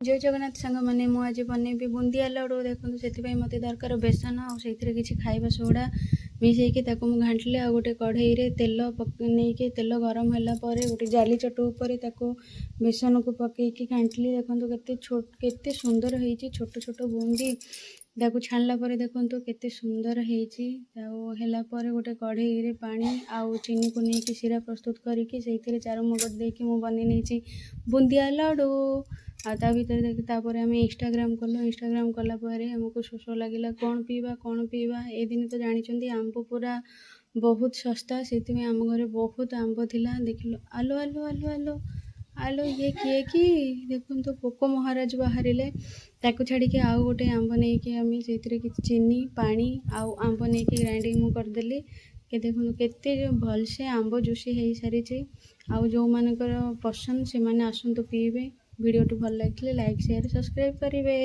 ଜୟ ଜଗନ୍ନାଥ ସାଙ୍ଗମାନେ, ମୁଁ ଆଜି ବନେଇବି ବୁନ୍ଦିଆ ଲଡ଼ୁ। ଦେଖନ୍ତୁ, ସେଥିପାଇଁ ମୋତେ ଦରକାର ବେସନ ଆଉ ସେଇଥିରେ କିଛି ଖାଇବା ସୋଡ଼ା ମିଶାଇକି ତାକୁ ମୁଁ ଘାଣ୍ଟିଲି। ଆଉ ଗୋଟେ କଢ଼େଇରେ ତେଲ ନେଇକି, ତେଲ ଗରମ ହେଲା ପରେ ଗୋଟେ ଜାଲି ଚଟୁ ଉପରେ ତାକୁ ବେସନକୁ ପକେଇକି ଘାଣ୍ଟିଲି। ଦେଖନ୍ତୁ, କେତେ ସୁନ୍ଦର ହେଇଛି ଛୋଟ ଛୋଟ ବୁନ୍ଦି। ତାକୁ ଛାଣିଲା ପରେ ଦେଖନ୍ତୁ କେତେ ସୁନ୍ଦର ହେଇଛି। ଆଉ ହେଲା ପରେ ଗୋଟେ କଢ଼େଇରେ ପାଣି ଆଉ ଚିନିକୁ ନେଇକି ଶିରା ପ୍ରସ୍ତୁତ କରିକି ସେଇଥିରେ ଚାରୁମଗଜ ଦେଇକି ମୁଁ ବନେଇ ନେଇଛି ବୁନ୍ଦିଆ ଲଡ଼ୁ। ଆଉ ତା ଭିତରେ ଦେଖି, ତାପରେ ଆମେ ଇନଷ୍ଟାଗ୍ରାମ କଲୁ। ଇନଷ୍ଟାଗ୍ରାମ କଲା ପରେ ଆମକୁ ଶୋଷ ଲାଗିଲା, କ'ଣ ପିଇବା, କ'ଣ ପିଇବା? ଏ ଦିନ ତ ଜାଣିଛନ୍ତି, ଆମ୍ବ ପୁରା ବହୁତ ଶସ୍ତା। ସେଥିପାଇଁ ଆମ ଘରେ ବହୁତ ଆମ୍ବ ଥିଲା। ଦେଖିଲୁ, ଆଲୋ ଆଲୋ ଆଲୋ ଆଲୋ ଆଲୋ, ଇଏ କିଏ କି? ଦେଖନ୍ତୁ, ପୋକ ମହାରାଜ ବାହାରିଲେ। ତାକୁ ଛାଡ଼ିକି ଆଉ ଗୋଟେ ଆମ୍ବ ନେଇକି ଆମେ ସେଇଥିରେ କିଛି ଚିନି, ପାଣି ଆଉ ଆମ୍ବ ନେଇକି ଗ୍ରାଇଣ୍ଡିଙ୍ଗ ମୁଁ କରିଦେଲି। କି ଦେଖନ୍ତୁ, କେତେ ଭଲସେ ଆମ୍ବ ଜୁସି ହେଇସାରିଛି। ଆଉ ଯେଉଁମାନଙ୍କର ପସନ୍ଦ, ସେମାନେ ଆସନ୍ତୁ ପିଇବେ। ଭିଡ଼ିଓଟି ଭଲ ଲାଗିଥିଲେ ଲାଇକ୍, ସେୟାର, ସବସ୍କ୍ରାଇବ୍ କରିବେ।